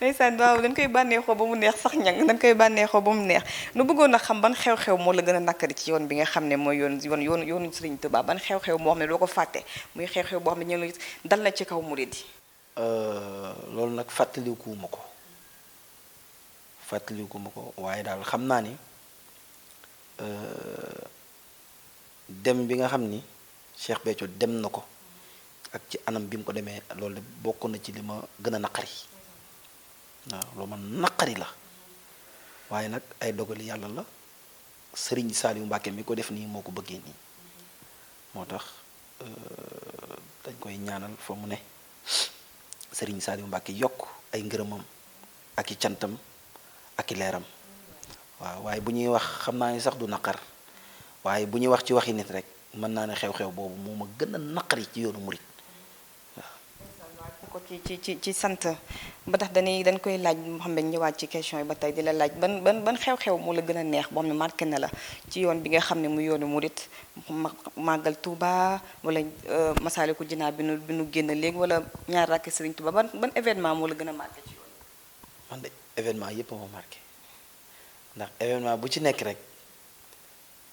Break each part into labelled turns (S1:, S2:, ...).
S1: ndeysaan waaw dañ koy bànneexoo ba mu neex sax ñang dañ koy bànneexoo ba mu neex nu bëggoon a xam ban xew-xew moo la gën a nakkari ci yoon bi nga xam ne mooy yoonu Serigne Touba ban xew-xew moo xam ne doo ko fàtte muy xew-xew boo xam ne ñu dal na ci kaw murid yi.
S2: loolu nag fàttalikuwuma ko waaye daal xam naa ni dem bi nga xam ni Cheikh Béthio dem na ko ak ci anam bi mu ko demee loolu de bokk na ci li ma gën a naqari waaw loolu man naqari la waaye nag ay dogali yàlla la Serigne Saliou Mbacke mi ko def nii moo ko bëggee nii moo tax dañ koy ñaanal fa mu ne Serigne Saliou Mbacke yokk ay ngërëmam ak i cantam ak i leeram waaw waaye bu ñuy wax xam naa ni sax du naqar waaye bu ñuy wax ci waxi nit rek mën naa ne xew-xew boobu moo ma gën a naqari ci yoonu murit
S1: ko ci sant ba tax dañ koy laaj Mouhamed ñëwaat ci question yi ba tey di la laaj ban xew-xew moo la gën a neex boo xam ne marqué na la ci yoon bi nga xam ne mu yoonu murit màggal Touba wala Masaalikul Jinaan bi nu génn léegi wala ñaar rakk Serigne Touba ban événement moo la gën a marqué ci yoon.
S2: man de événement yépp ma marqué ndax événement bu ci nekk rek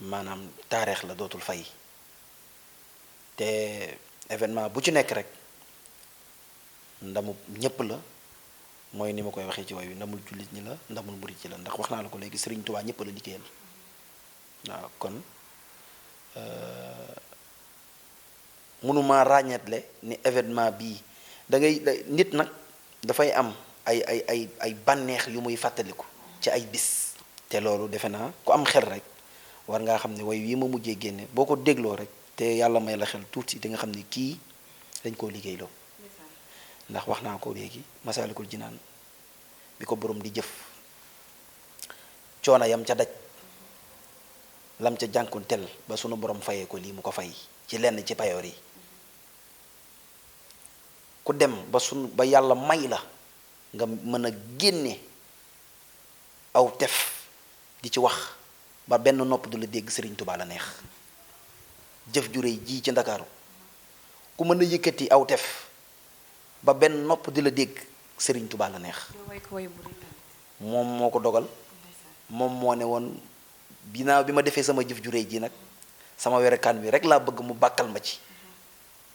S2: maanaam taarix la dootul fay te événement bu ci nekk rek ndamu ñépp la mooy ni ma koy waxee ci way wi ndamul jullit ñi la ndamul murit ci la ndax wax naa la ko léegi Serigne Touba ñépp la liggéeyal waaw kon mënuma ràññeetle ni événement bii da ngay nit nag dafay am ay bànneex yu muy fàttaliku ci ay bis te loolu defe naa ku am xel rek war ngaa xam ne way wi ma mujjee génne boo ko dégloo rek te yàlla may la xel tuuti di nga xam ne kii dañ koo liggéeyloo ndax wax naa ko léegi Masaalikul Jinaan bi ko borom di jëf coono yam ca daj lam ca jànkunteel ba sunu borom fayee ko lii mu ko fay ci lenn ci payoor yi ku dem ba yàlla may la nga mën a génne aw tef di ci wax ba benn nopp du la dégg Serigne Touba la neex jëf ju réy ji ci Ndakaaru ku mën a yëkkati aw tef ba benn nopp di la dégg Serigne Touba la neex moom moo ko dogal moom moo ne woon binaaw bi ma defee sama jëf ju réy ji nag sama werekaan wi rek laa bëgg mu bàkkal ma ci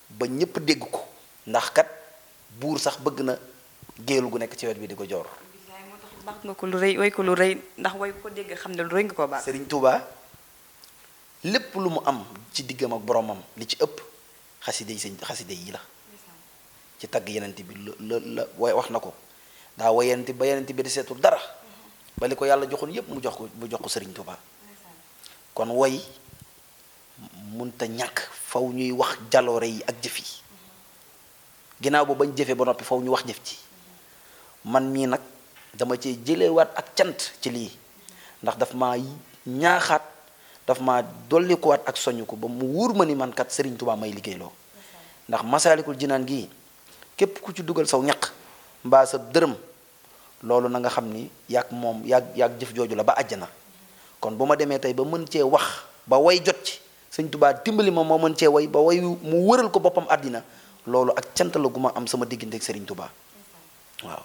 S2: ba ñépp dégg ko ndax kat buur sax bëgg na géelu gu nekk ci wet bi di ko joor
S1: baax nga ko lu rëy way ko lu rëy ndax way ko dégg xam ne lu rëy nga ko baax
S2: Serigne Touba lépp lu mu am ci diggam ak boromam li ci ëpp xaside yi la ci tagg yenent bi la wax na ko daa way yenent ba yenent bi di seetul dara ba li ko yàlla joxoon yépp mu jox ko Serigne Touba kon way munta ñàkk faw ñuy wax jaloore yi ak jëf yi ginnaaw boobu bañ jëfee ba noppi faw ñu wax jëf ci man mii nag dama ci jëlewaat ak cant ci lii ndax daf ma ñaaxaat daf ma dollikuwaat ak soññ ko ba mu wóor ma ni man kat Serigne Touba may liggéeyloo ndax Masaalikul Jinaan gii képp ku ci dugal saw ñaq mbaa sa dërëm loolu na nga xam ni yàgg moom yàgg jëf jooju la ba àjjana kon bu ma demee tey ba mën cee wax ba way jot ci Sëñ Touba dimbali ma moo mën cee way ba way mu wëral ko boppam àddina loolu ak cant la gu ma am sama diggante ak Serigne Touba waaw